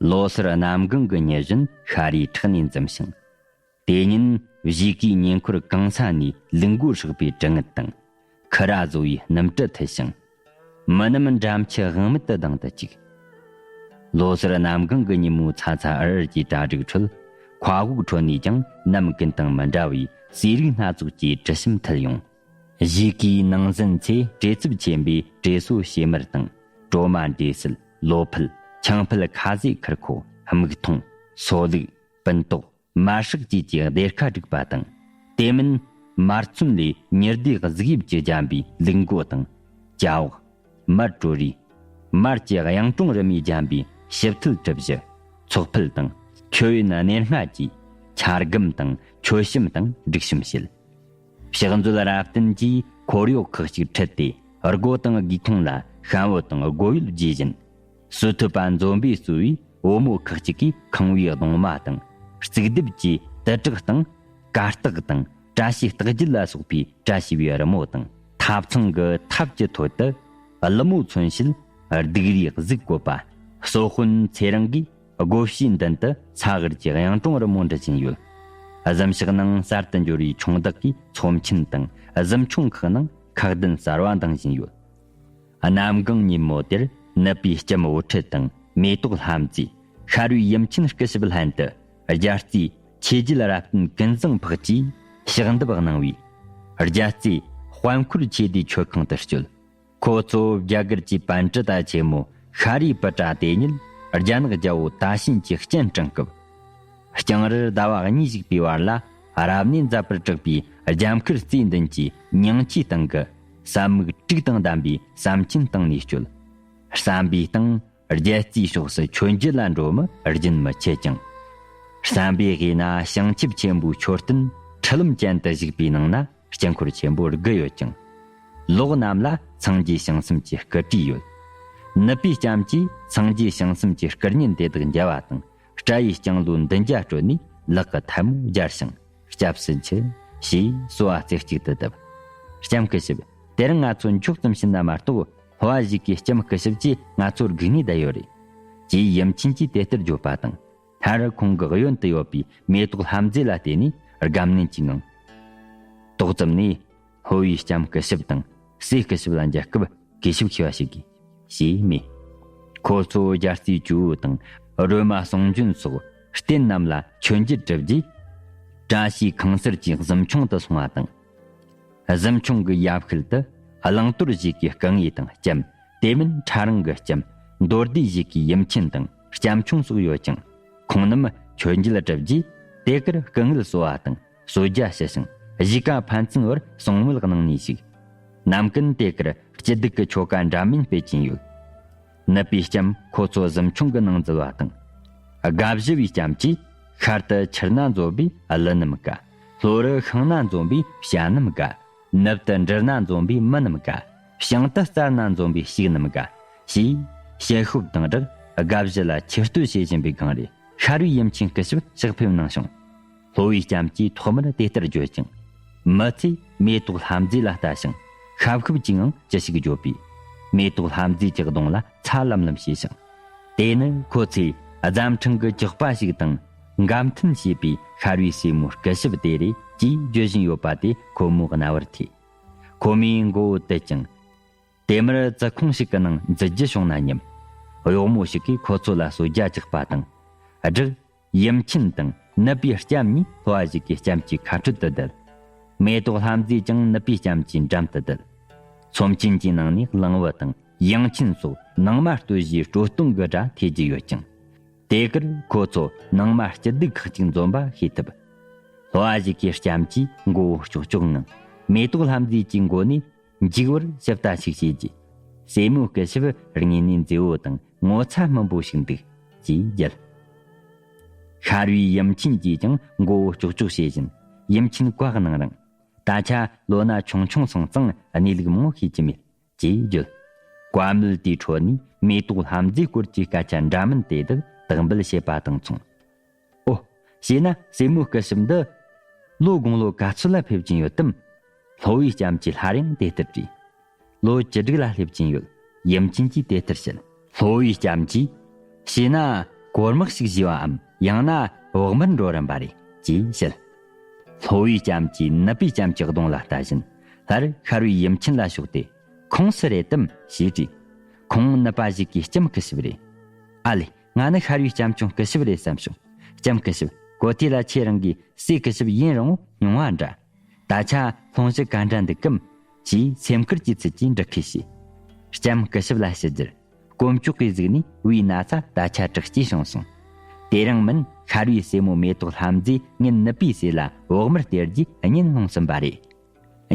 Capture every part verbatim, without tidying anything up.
ལོ་སར་གནམ་གང་གི་ཉི་བཞིན་ཤར་རིའི་ཕྲག་ནས་འཛུམ་ཞིང་། དེ་ཉིན་གཞིས་ཀའི་ཉེ་འཁོར་གང་ས་ནས་ལུག་མགོ་སྲེག་པའི་དྲི་ངད་དང་། ཁུ་ར་བཟོ་བའི་སྣུམ་དྲི་འཐུལ་ཞིང་། མི་རྣམས་འགྲམ་ཆུ་དབང་མེད་དུ་ལྡང་དུ་བཅུག་ལོ་སར་གནམ་གང་གི་ཉིན་མོའི་ཚ་ཚ་འུར་འུར་གྱི་གྲ་སྒྲིག་ཁྲོད། མཁའ་དབུགས་ཁྲོད་ནས་ཀྱང་ནམ་ཀུན་དང་མི་འདྲ་བའི་ཟས་རིགས་སྣ་ཚོགས་ཀྱི་དྲི་ཞིམ་འཐུལ་ཡོང་། གཞིས་ཀའི་ནང་ཟན་ཚོས་བྲེལ་འཚུབ་ཆེན་པོས་བྲེལ་གསོ་བྱེད་མར་དང་། གྲོ་མ། འབྲས་སིལ། ལོ་ཕུད། ཆང་ཕུད། ཁ་ཟས། ཁུར་ཁོག་སྨུག་ཐུང་། སོ་ལུག་སྤུན་ཏོག་མར་ཧྲག་བཅས་ཀྱི་སྡེར་ཁ་བསྒྲིགས་པ་དང་། དེ་མིན་མར་ཚོན་ལས་ཉི་ཟླའི་གཟུགས་དབྱིབས་ཀྱིས་བརྒྱན་པའི་ལུག་མགོ་དང་། ཅ་འོག་མར་བྲོ་རིས། མར་གྱི་གཡུང་དྲུང་རི་མོས་བརྒྱན་པའི་ཞིབ་ཐུལ་གྲུ་བཞི། ཚོགས་ཕུད་དང་། མཆོད་ཡོན་སྣེ་ལྔ་བཅས་ཆ་སྒམ་དང་། མཆོད་བཤམས་དང་། སྒྲིག་བཤམས་བྱེད། ཕྱག་མཛོད་རབ་བརྟན་གྱིས་འཁོར་གཡོག་ཁག་ཅིག་ཁྲིད་དེ། སྒོ་དང་སྒོས་ཐོང་ལ་ཤམ་བུ་དང་སྒོ་ཡོལ་བརྗེ་བཞིན། སོས་ཐུབ་པ་འཛོམས་པས་གཙོས་པའི་བུ་མོ་ཁག་ཅིག་གིས་ཁང་བའི་གདུང་མ་དང་། རྩིག་ལྡེབས་ཀྱི་དུ་བྲག་དང་། གར་སྟེགས་དང་། བཀྲ་ཤིས་རྟགས་བརྒྱད་ལ་སོགས་པའི་བཀྲ་ཤིས་པའི་རི་མོ་དང་། ཐབ་ཚང་གི་ཐབ་ཀྱི་ཐོད་དུ། ཀླུ་མོ་མཚོན་བྱེད་སྡིག་རུས་གཟུགས་བཀོད་པ། སོ་དཔོན་ཚེ་རིང་གིས་སྒོ་ཕྱིའི་མདུན་དུ་ཚ་གུར་གྱི་གཡུང་དྲུང་རི་མོ་འབྲི་བཞིན་ཡོད། གཟིམ་ཤག་ནང་གསར་དུ་འབྱོར་བའི་ཆུང་བདག་གིས་ཚོམས་ཆེན་དང་། གཟིམ་ཆུང་ཁག་ནང་ཁག་བདུན་གསར་བ་འདིང་བཞིན་ཡོད། གནམ་གང་ཉིན་མོ་དེར་ནུབ་པའི་ལྕམ་བུ་ཁྲིད་དང་། མེ་ཏོག་ལྷ་མཛེས། ཤར་བའི་ཡུམ་ཆེན་སྐུ་ཞབས་ལྷན་དུ། རྒྱལ་རྩེའི་ཆོས་རྒྱལ་རབ་བརྟན་ཀུན་བཟང་འཕགས་ཀྱིས་ཕྱག་འདེབས་གནང་བའི་རྒྱལ་རྩེ་དཔལ་འཁོར་ཆོས་སྡེའི་མཆོད་ཁང་དུ་བསྐྱོད། ཁོ་ཚོ་རྒྱ་གར་གྱི་པཎྜི་ཏ་ཆེན་མོ་ཤཱ་རིའི་པུ་ཏྲ་དེ་ཉིད་རྒྱ་ནག་རྒྱལ་པོ་ཏཱ་ཤིན་གྱིས་སྤྱན་དྲངས་སྐབས། རྐྱང་རུལ་ཟླ་བ་གཉིས་བཞུགས་པའི་བར་ལ་རབ་གནས་མཛད་པར་གྲགས་པའི་རྒྱ་མཁར་རྩེ་མདུན་གྱི་ཉིང་ཁྱིའི་སྟེང་གི་ཟབ་མོའི་དྲུག་དང་ལྡན་པའི་ཟམ་ཆེན་སྟེང་ནས་བསྐྱོད། ཟམ་པའི་སྟེང་རྒྱལ་རྩེའི་ཕྱོགས་སུ་མཆོད་མཇལ་ལ་འགྲོ་མི་རྒྱུན་མི་ཆད་ཅིང་། ཟམ་པའི་དབུས་ན་བྱང་ཆུབ་ཆེན་པོའི་མཆོད་རྟེན་ཁྲི་ལམ་ཅན་དུ་བཞུགས་པའི་ནང་ན། དཀྱིལ་འཁོར་ཆེན་པོ་དགུ་ཡོད་ཅིང་། ལོགས་རྣམས་ལ་སངས་རྒྱས་བྱང་སེམས་ཀྱི་སྐུ་བྲིས་ཡོད། ནུབ་པའི་ལྕམ་གྱིས་སངས་རྒྱས་བྱང་སེམས་ཀྱི་སྐུ་བརྙན་དེ་དག་མཇལ་བ་དང་། སྐྲ་ཡི་ལྕང་ལོ་མདུན་རྒྱ་དཀྲོལ་ནས་ལག་གི་ཐལ་མོ་སྦྱར་ཞིང་། སྐྱབས་སུ་མཆི། ཞེས་གསོལ་བ་རྩེ་གཅིག་ཏུ་བཏབ། ལྕམ་སྐུ་ཞབས། དེ་རིང་ང་ཚོ་མཆོག་ཙམ་ཕྱིན་ན་མ་གཏོགས། ལྷོ་བ་གཞིས་ཀའི་ལྕམ་སྐུ་ཞབས་ཀྱིས་ང་ཚོར་སྒུག་ནས་བསྡད་ཡོད་རེད། ཅེས་ཡུམ་ཆེན་གྱིས་དེ་ལྟར་བརྗོད་པ་དང་། སླར་ཁོང་གི་གཡོན་དུ་ཡོད་པའི་མེ་ཏོག་ལྷ་མཛེས་ལ་བལྟས་ནས་དགའ་མནན་གྱི་ངང་། ཏོག་ཙམ་ནས་ལྷོ་བའི་ལྕམ་སྐུ་ཞབས་དང་སྲས་སྐུ་ཞབས་ལ་མཇལ་སྐབས་གུས་ཞབས་ཞུ་བ་ཞིག་གིས། ཞེས་སྨྲས། ཁོ་ཚོ་རྒྱལ་རྩེའི་ཇོ་བོ་དང་སྒྲོལ་མ་གསུང་བྱོན་སོགས་རྟེན་རྣམས་ལ་མཆོད་མཇལ་གྲུབ་རྗེས། བཀྲ་ཤིས་ཁང་གསར་གྱི་གཟིམ་ཆུང་དུ་སོང་བ་དང་། གཟིམ་ཆུང་གི་ཡབ་ཤུལ་དུ་བླང་དོར་གཞིས་ཀའི་སྐུ་ངོ་དང་ལྕམ། དེ་མིན་ཕྲ་རིང་གི་ལྕམ། མདོ་སྡེ་གཞིས་ཀའི་ཡུམ་ཆེན་དང་ལྕམ་ཆུང་སོགས་ཡོད་ཅིང་། ཁོང་རྣམས་མཆོད་མཇལ་གྲུབ་རྗེས་དེ་གར་སྐུ་ངལ་གསོ་བ་དང་གསོལ་ཇ་ཞུ་ཞིང་གཞིས་ཀ་ཕན་ཚུན་བར་གསུང་མོལ་གནང་ནས་བཞུགས། ནམ་ཀུན་དེ་གར་སྐྱིད་སྡུག་གི་ཆོ་ག་འདྲ་མིན་སྤེལ་གྱིན་ཡོད། ནུབ་པའི་ལྕམ་ཁོ་ཚོ་གཟིམ་ཆུང་གི་ནང་འཛུལ་བ་དང་། དགའ་བཞི་བའི་ལྕམ་གྱིས་ཤར་དུ་ཆུ་སྣ་འཛོམས་པའི་ཀླུ་སྣུམ་དཀར། ལྷོ་རུ་ཤིང་སྣ་འཛོམས་པའི་བྱ་སྣུམ་དཀར། ནུབ་ཏུ་འབྲུ་སྣ་འཛོམས་པའི་མུ་སྣུམ་དཀར། བྱང་དུ་རྩྭ་སྣ་འཛོམས་པའི་ཕྱུགས་སྣུམ་དཀར། ཞེས་ཞལ་ཤོབ་དང་སྦྲགས་དགའ་བཞི་ལ་ཆེ་བསྟོད་བྱེད་བཞིན་པའི་སྒང་རེད། ཤར་བའི་ཡུམ་ཆེན་སྐུ་ཞབས་ཕྱག་ཕེབས་གནང་བྱུང་། ལྷོ་བའི་ལྕམ་གྱིས་ཐོག་མར་དེ་ལྟར་བརྗོད་ཅིང་། མི་ཚེ་མེ་ཏོག་ལྷ་མཛེས་ལ་ལྟ་ཞིང་ཤབ་ཤུབ་ཀྱི་ངང་ཅི་ཞིག་བརྗོད་པས། མེ་ཏོག་ལྷ་མཛེས་ཀྱི་གདོང་ལ་ཚ་ལམ་ལམ་བྱས་ཤིང་། དེ་ནི་ཁོ་ཚོས་རྫམ་ཕྲེང་གི་ཇག་པ་ཞིག་དང་འགལ་མཐུན་བྱས་པའི་ཤར་བའི་སྲས་མོ་སྐུ་ཞབས་དེ་རེད་ཅེས་བརྗོད་བཞིན་ཡོད་པ་དེ་ཁོ་མོའི་རྣ་བར་ཐོས། ཁོ་མོས་མགོ་བོ་དུད་ཅིང་། དེ་མུར་ཙི་ཁུང་ཞིག་གི་ནང་འཛུལ་རྒྱུ་བྱུང་ན་སྙམ། གཡོག་མོ་ཞིག་གིས་ཁོ་ཚོ་ལ་གསོལ་ཇ་རྒྱག་པ་དང་། སྦྲགས་ཡུམ་ཆེན་དང་ནུབ་པའི་ལྕམ་གཉིས་ལྷོ་བ་གཞིས་ཀའི་ལྕམ་གྱི་ཁ་ཁྲོད་དུ་བསྡད། མེ་ཏོག་ལྷ་མཛེས་ཀྱང་ནུབ་པའི་ལྕམ་གྱི་འགྲམ་དུ་བསྡད། ཚོམས་ཆེན་གྱི་ནང་ནས་གླང་བུ་དང་ཡང་ཆེན་སོགས་ནང་མ་སྟོད་གཞས་སྤྲོ་གཏོང་གི་སྒྲ་ཐོས་རྒྱུ་ཡོད་ཅིང་། དེ་གར་ཁོ་ཚོ་ནང་མ་སྐྱིད་སྡུག་ཁག་ཅིག་འཛོམས་པ་ཤེས་ཐུབ། ལྷོ་བ་གཞིས་ཀའི་ལྕམ་གྱིས་མགོ་བོ་ལྕོག་ལྕོག་ངང་། མེ་ཏོག་ལྷ་མཛེས་ཀྱི་མགོ་ནས་མཇུག་བར་ཞིབ་ལྟ་ཞིག་བྱས་རྗེས། སྲས་མོ་སྐུ་ཞབས་དངོས་གནས་མཛེས་པོ་དང་ངོ་ཚ་སྨིན་པོ་ཞིག་འདུག་ཅེས་བརྗོད། ཤར་བའི་ཡུམ་ཆེན་གྱིས་ཀྱང་མགོ་བོ་ལྕོག་ལྕོག་བྱེད་བཞིན་ཡུམ་ཆེན་བཀའ་གནང་རིང་། ད་ཆ་ལོ་ན་ཆུང་ཆུང་སོང་ཙང་གནས་ལུགས་མང་པོ་ཤེས་ཀྱི་མེད། ཅེས་བརྗོད། བཀའ་མོལ་དེའི་ཁྲོད་ནས་མེ་ཏོག་ལྷ་མཛེས་སྐོར་གྱི་སྐད་ཆ་འདྲ་མིན་དེ་དག་དག་འབུལ་བྱེད་པ་དང་མཚུངས། ཨོ། བྱས་ན་སྲས་མོ་སྐུ་ཞབས་འདི་ལོ་དགུང་ལོ་ག་ཚོད་ལ་ཕེབས་ཀྱིན་ཡོད་དམ། ལྷོ་བའི་ལྕམ་གྱིས་སླར་ཡང་དེ་ལྟར་དྲིས། ལོ་བཅུ་དྲུག་ལ་སླེབས་ཀྱིན་ཡོད། ཡུམ་ཆེན་གྱིས་དེ་ལྟར་བཤད། ལྷོ་བའི་ལྕམ་གྱིས། བྱས་ན་ བོར་མག་ཞིག་བཞེས་པའམ་ཡང་ན་བོགས་མར་འགྲོ་རན་པ་རེད་ཅེས་བཤད། ལྷོ་བའི་ལྕམ་གྱིས་ནུབ་པའི་ལྕམ་གྱི་གདོང་ལ་ལྟ་བཞིན་སླར་ཤར་བའི་ཡུམ་ཆེན་ལ་ཕྱོགས་ཏེ། ཁོང་སུ་རེད་དམ་ཞེས་དྲིས། ཁོང་ནུབ་པ་ཞིག་གི་ལྕམ་སྐུ་ཞབས་རེད། ཨ་ལེ། ང་ནི་ཤར་བའི་ལྕམ་ཆུང་སྐུ་ཞབས་རེད་བསམ་བྱུང་། ལྕམ་སྐུ་ཞབས། གོ་ཐོས་ལ་ཁྱེད་རང་གི་སྲས་སྐུ་ཞབས་ཡུན་རིང་བོ་མྱོང་བ་འདྲ། ད་ཆ་ལྷུང་བཞི་ག་འདྲ་འདུག་གམ། ཞེས་སེམས་ཁུར་གྱི་ཚུལ་གྱིས་འདྲི་ཁུལ་བྱས། ལྕམ་སྐུ་ཞབས་ལ་ཕྱི་རྒྱུར། དཀོན་མཆོག་གི་གཟུགས་ནས་བུའི་ན་ཚ་ད་ཆ་དྲག་སྐྱེས་བྱུང་སོང་། དེ་རིང་མིན་ཤར་བའི་སྲས་མོ་མེ་ཏོག་ལྷ་མཛེས་ངེད་ནུབ་པའི་སྲས་ལ་བོགས་མར་སྟེར་རྒྱུའི་གཉེན་སློང་ཟིན་པ་རེད།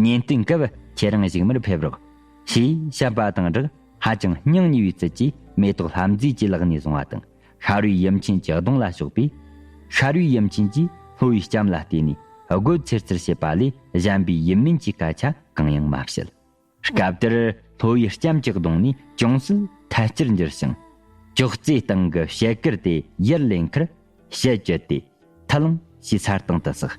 གཉེན་སྟོན་སྐབས་ཁྱེད་རང་བཞུགས་མར་ཕེབས་རོགས། ཞེས་བཤད་པ་དང་སྦྲགས་ཧ་ཅང་སྙིང་ཉེ་བའི་ཚུལ་གྱིས་མེ་ཏོག་ལྷ་མཛེས་ཀྱི་ལག་ནས་བཟུང་བ་དང་ཤར་བའི་ཡུམ་ཆེན་གྱི་གདོང་ལ་ཕྱོགས་པས། ཤར་བའི་ཡུམ་ཆེན་གྱིས་ལྷོ་བའི་ལྕམ་ལ་བལྟས་ནས་དགོད་ཚེར་ཚེར་བྱེད་པ་ལས་གཞན་པའི་ཡིད་སྨོན་གྱི་སྐད་ཆ་གང་ཡང་མ་བཤད། སྐབས་དེར་ལྷོ་བའི་ལྕམ་གྱི་གདོང་ནས་ཅུང་ཟད་ཐལ་སྐྱར་འགྱུར་ཞིང་། ཅོག་ཙེའི་སྟེང་གི་ཞལ་དཀར་དེ་ཡར་ལེན་ཁར་ཞལ་བཅད་དེ་ཐལ་ལང་ཞེས་ཚར་སྟེང་དུ་བསགས།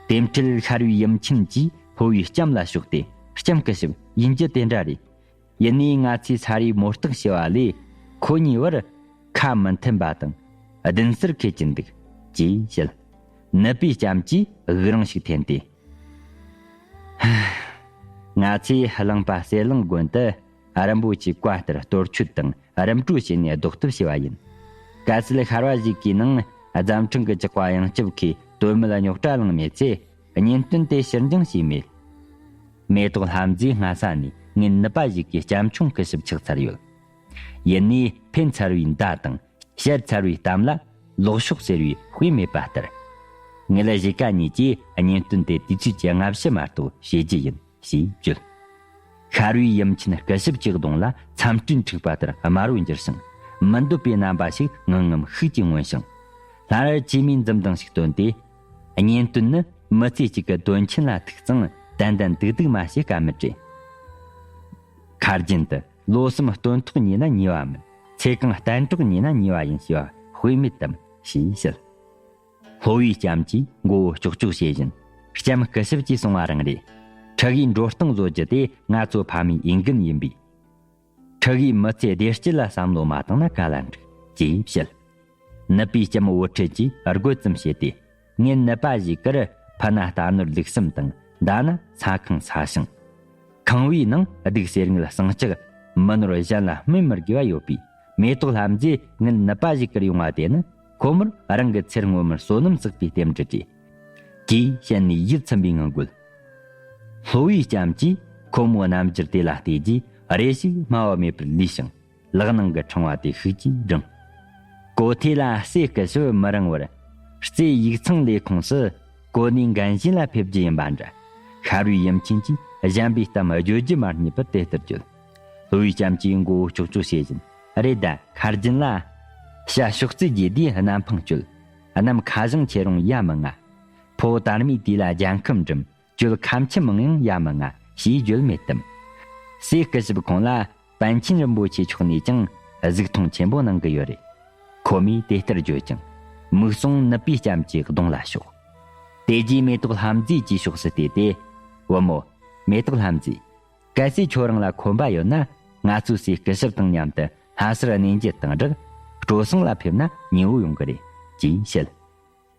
དེ་འཕྲལ་ཤར་བའི་ཡུམ་ཆེན་གྱིས་ལྷོ་བའི་ལྕམ་ལ་ཕྱོགས་ཏེ། ལྕམ་སྐུ་ཞབས། ཡིན་རྒྱུ་དེ་འདྲ་རེད། ཡིན་ནའི་ང་ཚོས་ས་རུའི་མོ་རྟགས་ཞུ་བ་ལས་ཁོ་གཉིས་བར་ཁ་མི་མཐུན་པ་དང་བདུན་སར་འཁེལ་གྱིན་འདུག་ཅེས་བཤད། ནུབ་པའི་ལྕམ་གྱིས་དབུགས་རིང་ཞིག་འཐེན་ཏེ། ང་ཚོས་གླིང་པ་གསེར་གླིང་དགོན་དུ་རིན་པོ་ཆེའི་བཀའ་ལྟར་གཏོར་མཆོད་དང་རིམ་གྲོ་བྱས་ནས་ཟློག་ཐབས་བྱས་པ་ཡིན། གལ་སྲིད་ཤར་བ་ཞིག་གིས་ནང་རྫམ་ཕྲེང་གི་ཇག་པ་ཡང་སྐྱབས་ཁོས་དོན་མེད་རྙོག་དྲ་བསླངས་མེད་ཚེ། གཉེན་སྟོན་དེ་ཕྱིར་འགྱངས་བྱས་མེད། མེ་ཏོག་ལྷ་མཛེས་སྔ་ས་ནས་ངེད་ནུབ་པ་ཞིག་གི་ལྕམ་ཆུང་སྐུ་ཞབས་ཆགས་ཚར་ཡོད། ཡིན་ནའི་འཕེན་ཚར་བའི་མདའ་དང་བཤད་ཚར་བའི་གཏམ་ལ་ལོག་ཕྱོགས་ཟེར་བའི་དཔེ་མེད་པ་ལྟར། ངེད་གཞིས་ཀ་གཉིས་ཀྱིས་གཉེན་སྟོན་དེ་དུས་ཚོད་ཀྱི་སྔ་ཕྱི་མ་གཏོགས་བྱེད་རྒྱུ་ཡིན་ཞེས་བརྗོད། ཤར་བའི་ཡུམ་ཆེན་སྐུ་ཞབས་ཀྱི་གདོང་ལ་འཚམས་འདྲིའི་འཁྲིག་པ་ལྟར་དམར་བོ་འགྱུར་ཞིང་མི་འདོད་པའི་རྣམ་པ་ཞིག་ངང་ངམ་ཤུགས་ཀྱིས་མངོན་ཞིང་། སླར་ཇེ་མི་འཛུམ་མདངས་ཤིག་བཏོན་ཏེ། གཉེན་སྟོན་ནི་མི་ཚེ་གཅིག་གི་དོན་ཆེན་ལ་ཐུག་ཙང་ཏན་ཏན་ཏིག་ཏིག་མ་བྱེད་ཀ་མི་དྲན། ཁ་རྒྱུན་དུ་ལོ་གསུམ་སྟོན་ཐོག་ཉེ་ན་ཉེ་བ་མིན། ཚེ་གང་གཏན་གྲོགས་ཉེ་ན་ཉེ་བ་ཡིན་ཞེས་པ་དཔེ་མེད་དམ་ཞེས་བཤད། ལྷོ་བའི་ལྕམ་གྱིས་མགོ་བོ་ལྕོག་ལྕོག་བྱེད་བཞིན། ལྕམ་སྐུ་ཞབས་ཀྱིས་གསུང་བ་རང་རེད། ཕྲུ་གུའི་འགྲོ་སྟངས་བཟོ་རྒྱུ་དེ་ང་ཚོ་ཕ་མའི་འོས་འགན་ཡིན་པས། ཕྲུ་གུའི་མི་ཚེ་བདེ་སྐྱིད་ལ་བསམ་བློ་མ་བཏང་ན་ག་ལ་འགྲིག་ཅེས་བཤད། ནུབ་པའི་ལྕམ་བུ་ཁྲིད་ཀྱིས་རྒོད་ཙམ་བྱས་ཏེ། ངེད་ནུབ་པ་ཞིག་གིར་ཕུ་ན་རྟ་ནོར་ལུག་གསུམ་དང་མདའ་ན་ས་ཁང་ས་ཞིང་། ཁང་བའི་ནང་སྡུག་སེར་ངལ་ཟིང་ལྕགས་མི་ནོར་གཞན་ལ་སྨིན་མི་དགོས་པ་ཡོད་པས། མེ་ཏོག་ལྷ་མཛེས་ངེད་ནུབ་པ་ཞིག་གིར་ཡོང་བ་དེ་ནི་ཁོ་མོར་རང་གི་ཚེར་སྔོན་མོར་བསོད་ནམས་བསགས་པའི་རྟེན་འབྲེལ་ཏེ། ཅེས་བཤད་ནས་ཡིད་ཚིམ་པའི་ངང་རྒོད། ལྷོ་བའི་ལྕམ་གྱིས་ཁོ་མོའི་རྣམ་འགྱུར་དེ་ལ་བལྟས་རྗེས་རེ་ཞིག་སྨྲ་བ་མེད་པར་ལུས་ཤིང་། ལག་ནང་གི་ཕྲེང་བ་དེ་ཤུགས་ཀྱིས་བསྒྲེངས། གོ་ཐོས་ལ་སྲས་སྐུ་ཞབས་མི་རིང་བར་རྩེ་ཡིག་ཚང་ལས་ཁུངས་སུ་གོ་གནས་འགན་བཞེས་ལ་ཕེབས་རྒྱུ་ཡིན་པ་འདྲ། ཤར་བའི་ཡུམ་ཆེན་གྱིས་གཞན་པའི་གཏམ་བརྗོད་རྒྱུ་མ་རྙེད་པར་དེ་ལྟར་བརྗོད། ལྷོ་བའི་ལྕམ་གྱིས་མགོ་བོ་ལྕོག་ལྕོག་བྱེད་བཞིན། རེད་ད། ཁ་རྒྱུན་ལ། བྱ་ཕྱོགས་རྩེ་རྒྱས་དུས་གནམ་འཕང་གཅོད། གནམ་ཁ་བཞང་ཆེ་རུང་ཡ་མི་ང་། ཕོ་དར་མའི་དུས་ལ་རྒྱལ་ཁམས་འགྲིམ། གྱོད་ཁ་མཆུ་མང་ཡང་ཡ་མི་ང་ཞེས་བརྗོད་མེད་དམ། སྲས་སྐུ་ཞབས་ཁོང་ལ་པཎ་ཆེན་རིན་པོ་ཆེ་མཆོག་ནས་ཀྱང་གཟིགས་མཐོང་ཆེན་པོ་གནང་གི་ཡོད་རེད། ཁོ་མོས་དེ་ལྟར་བརྗོད་ཅིང་། མིག་ཟུང་ནུབ་པའི་ལྕམ་གྱི་གདོང་ལ་ཕྱོགས། དེ་རྗེས་མེ་ཏོག་ལྷ་མཛེས་ཀྱི་ཕྱོགས་སུ་བལྟས་ཏེ། བུ་མོ། མེ་ཏོག་ལྷ་མཛེས། གལ་སྲིད་ཁྱོད་རང་ལ་ཁོམ་པ་ཡོད་ན། ང་ཚོའི་སྲས་སྐུ་ཞབས་དང་མཉམ་དུ་ལྷ་སར་གནས་མཇལ་དང་སྦྲགས་སྤྲོ་གསེང་ལ་ཕེབས་ན་ཉེ་བོ་ཡོང་གི་རེད་ཅེས་བཤད།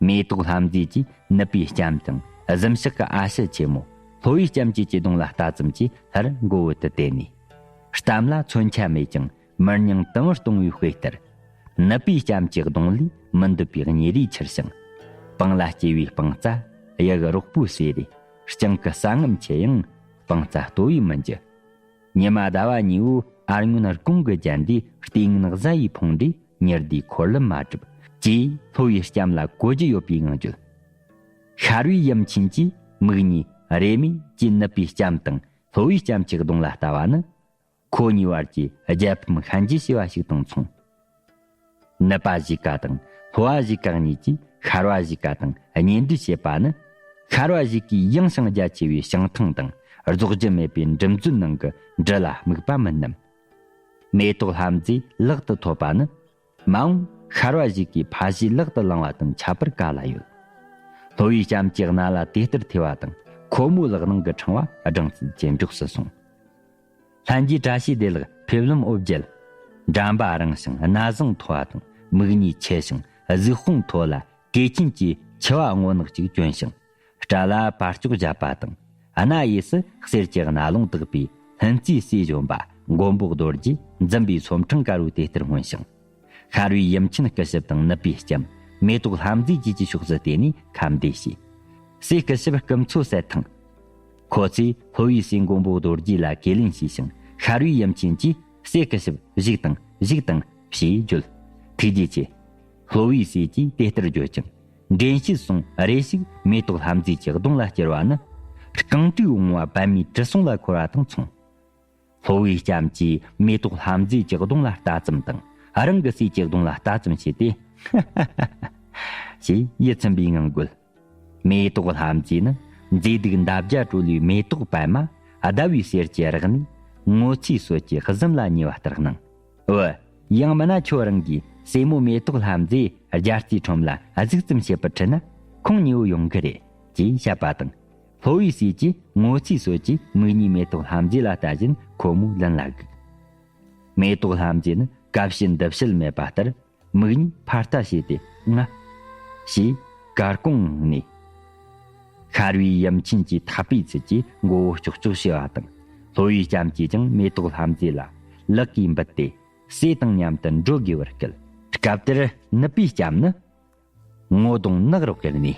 མེ་ཏོག་ལྷ་མཛེས་ཀྱིས་ནུབ་པའི་ལྕམ་དང་གཟིམ་ཤག་གི་ཨ་ཞེ་ཆེན་མོ་ལྷོ་བའི་ལྕམ་སྐྱིད་ཀྱི་གདོང་ལ་ལྟ་ཙམ་གྱིས་སླར་མགོ་བོ་དུད་དེ་ནས། གཏམ་ལ་མཚོན་ཆ་མེད་ཀྱང་མི་སྙིང་དུམ་བུར་གཏོང་བའི་དཔེ་ལྟར། ནུབ་པའི་ལྕམ་གྱི་གདོང་ལས་མི་འདོད་པའི་གཉེར་རིས་འཆར་ཞིང་། སྤང་ལ་སྐྱེ་བའི་སྤང་རྩྭ་ཡ་གི་རོག་པོའི་ཟས་རེད། སྤྱང་ཀི་ས་ངམ་ཆེ་ཡང་སྤང་རྩྭ་ལྟོ་ཡིས་མི་འཇུ། ཉི་མ་ཟླ་བ་གཉིས་པོ་ཨ་སྔོན་དགུང་གི་རྒྱན་དེ་ལྟས་ངན་གཟའ་ཡིས་ཕོངས་འདྲའི་ཉི་ཟླའི་འཁོར་ལམ་མ་གྲུབ་ཅེས་ལྷོ་བའི་ལྕམ་ལ་གོ་རྒྱུ་ཡོད་པའི་ངང་བརྗོད། ཤར་བའི་ཡུམ་ཆེན་གྱིས་མིག་གཉིས་རེ་མོས་ཀྱིས་ནུབ་པའི་ལྕམ་དང་ལྷོ་བའི་ལྕམ་གྱི་གདོང་ལ་ལྟ་བ་ནི། ཁོ་གཉིས་བར་གྱི་རྒྱལ་ཕམ་ཤན་འབྱེད་བྱས་པ་ཞིག་དང་མཚུངས། ནུབ་པ་གཞིས་ཀ་དང་ལྷོ་བ་གཞིས་ཀ་གཉིས་ཀྱིས་ཤར་བ་གཞིས་ཀ་དང་གཉེན་སྒྲིག་བྱེད་པ་ནི། ཤར་བ་གཞིས་ཀའི་ཡངས་ཤིང་རྒྱ་ཆེ་བའི་བྱང་ཐང་དང་རྫོགས་རྒྱུ་མེད་པའི་འབྲུ་མཛོད་ནང་གི་འབྲུ་ལ་དམིགས་པ་མིན་ནམ། མེ་ཏོག་ལྷ་མཛེས་ལག་ཏུ་ཐོབ་པ་ནི། མ་འོངས་ཤར་བ་གཞིས་ཀའི་ཕ་གཞིས་ལག་ཏུ་བླང་བ་དང་ཁྱད་པར་ག་ལ་ཡོད། ལྷོ་བའི་ལྕམ་གྱི་རྣ་ལ་དེ་ལྟར་ཐོས་པ་དང་ཁོ་མོའི་ལག་ནང་གི་ཕྲེང་བ་སྦྲང་རྩི་ཇེ་མགྱོགས་སུ་སོང་། ལྷན་རྒྱས་བཀྲ་ཤིས་བདེ་ལེགས་ཕེབས་ལམ་འོ་བརྒྱལ། འགྲམ་པ་རིང་ཞིང་སྣ་བཟང་མཐོ་བ་དང་ མིག་གཉིས་ཆེ་ཞིང་གཟུགས་དཔུང་མཐོ་ལ་སྐེ་ཆེན་གྱི་མཆེ་བ་སྔོ་ནག་ཅིག་གྱོན་ཞིང་། སྐྲ་ལ་བར་སྐྱོག་བཞད་པ་དང་། གནའ་ཡས་སུ་གསེར་གྱི་རྣ་ལོང་བཏགས་པའི་ལྷུན་རྩེའི་སྲས་གཞོན་པ་མགོན་པོ་རྡོ་རྗེ་འཛུམ་པའི་ཚོམ་ཕྲེང་དཀར་བོས་དེ་ལྟར་སྔོན་ཞིང་། ཤར་བའི་ཡུམ་ཆེན་སྐུ་ཞབས་དང་ནུབ་པའི་ལྕམ་མེ་ཏོག་ལྷ་མཛེས་བཅས་ཀྱི་ཕྱོགས་སུ་བལྟས་ནས་ཁ་འདེད་བྱས། སྲས་སྐུ་ཞབས་སྐུ་མཚོ་གསེར་ཐང་། ཁོ་ཚོས་ལྷོ་བའི་སྲས་མགོན་པོ་རྡོ་རྗེ་ལ་ཁས་ལེན་བྱས་ཤིང་། ཤར་བའི་ཡུམ་ཆེན་གྱིས་སྲས་སྐུ་ཞབས་བཞུགས་དང་བཞུགས་དང་ཞེས་བརྗོད། ཐུགས་རྗེ་ཆེ། ལྷོ་བའི་སྲས་ཀྱིས་དེ་ལྟར་བརྗོད་ཅིང་། འདྲེན་བྱེད་སོང་རེ་ཞིག་མེ་ཏོག་ལྷ་མཛེས་ཀྱི་གདོང་ལ་བསྐྱུར་བ་ནི། རྐང་དྲུག་བོང་བ་པདྨའི་དྲི་བསུང་ལ་འཁོར་བ་དང་མཚུངས། ལྷོ་བའི་ལྕམ་གྱིས་མེ་ཏོག་ལྷ་མཛེས་ཀྱི་གདོང་ལ་ལྟ་ཙམ་དང་། རང་གི་སྲས་ཀྱི་གདོང་ལ་ལྟ་ཙམ་བྱས་ཏེ། ཞེས་ཡིད་ཚིམ་པའི་ངང་བཀོད། མེ་ཏོག་ལྷ་མཛེས་ནི་མཛེས་སྡུག་འདབ་བརྒྱ་གྲོལ་བའི་མེ་ཏོག་པད་མ་ཟླ་བའི་ཟེར་གྱི་རག་ནས། ངོ་ཚའི་སོལ་གྱི་གཟིམ་ལ་ཉེ་བ་ལྟར་སྣང་། འོ། ཡང་མིན་ན་ཁྱོད་རང་གིས་སྲས་མོ་མེ་ཏོག་ལྷ་མཛེས་རྒྱ་རྩིས་ཁྲོམ་ལ་གཟིགས་ཙམ་བྱེད་པར་ཁྲིད་ན་ཁོང་ཉེ་བོ་ཡོང་གི་རེད། ཅེས་བཤད་པ་དང་། ལྷོ་བའི་སྲས་ཀྱིས་ངོ་ཚའི་སོལ་གྱིས་མིག་གཉིས་མེ་ཏོག་ལྷ་མཛེས་ལ་ལྟ་བཞིན་ཁོ་མོའི་ལན་ལ་བསྒུགས། མེ་ཏོག་ལྷ་མཛེས་ནི་དགའ་བྱེད་འདི་བྱེད་མེད་པ་ལྟར། མིག་གཉིས་ཕར་ལྟ་བྱས་ཏེ་ང་། ཞེས་གར་སྐོང་ངང་ནས། ཤར་བའི་ཡུམ་ཆེན་གྱིས་ཐག་པའི་ཚུལ་གྱིས་མགོ་བོ་ཀྱོག་ཀྱོག་བྱས་པ་དང་། ལྷོ་བའི་ལྕམ་གྱིས་ཀྱང་མེ་ཏོག་ལྷ་མཛེས་ལ་ལག་གིས་འབུད་དེ། སྲས་དང་མཉམ་དུ་འགྲོ་དགོས་པར་སྐུལ། སྐབས་དེར་ནུབ་པའི་ལྕམ་ནི། ངོ་གདོང་ནག་རོག་གེར་ནས།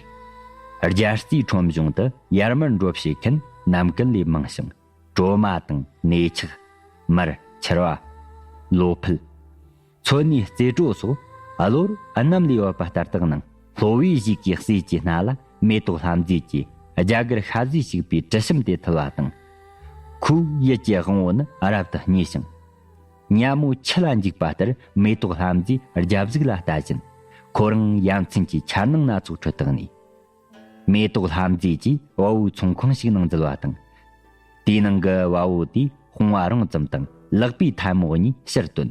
རྒྱལ་རྩིས་ཁྲོམ་གཞུང་དུ་ཡར་མར་འགྲོ་བྱེད་མཁན་ནམ་མཁན་ལས་མང་ཞིང་། གྲོ་མ་དང་ནས་ཆག་མར་ཆར་བ། ལོ་ཕུད། ཚོད་ནས་རྩེ་གྲོ་སོགས་གློ་བུར་གནམ་ལས་བབས་པ་ལྟར་དུ་སྣང་། ལྷོ་བའི་གཞིས་ཀྱི་སྲས་ཀྱི་སྣ་ལ་མེ་ཏོག་ལྷ་མཛེས་ཀྱི་རྒྱ་གར་ཤ་ཟའི་བྱུག་པའི་དྲི་ཞིམ་དེ་ཐུལ་བ་དང་། ཁོའི་ཡིད་ཀྱི་དབང་བོ་ནི་རབ་ཏུ་མཉེས་ཤིང་། ཉ་མོ་ཁྱི་ལ་འཇིགས་པ་ལྟར་མེ་ཏོག་ལྷ་མཛེས་རྒྱབ་གཟུགས་ལ་ལྟ་བཞིན། ཁོ་རང་ཡ་མཚན་གྱི་འཆར་སྣང་སྣ་ཚོགས་ཁྲོད་དུ་གནས། མེ་ཏོག་ལྷ་མཛེས་ཀྱིས་བལ་བོའི་ཚོང་ཁང་ཞིག་ནང་འཛུལ་བ་དང་། དེའི་ནང་གི་བལ་བོ་དེས་དཔུང་བ་རིང་ཙམ་དང་ལག་པའི་ཐལ་མོ་གཉིས་ཕྱིར་བཏོན།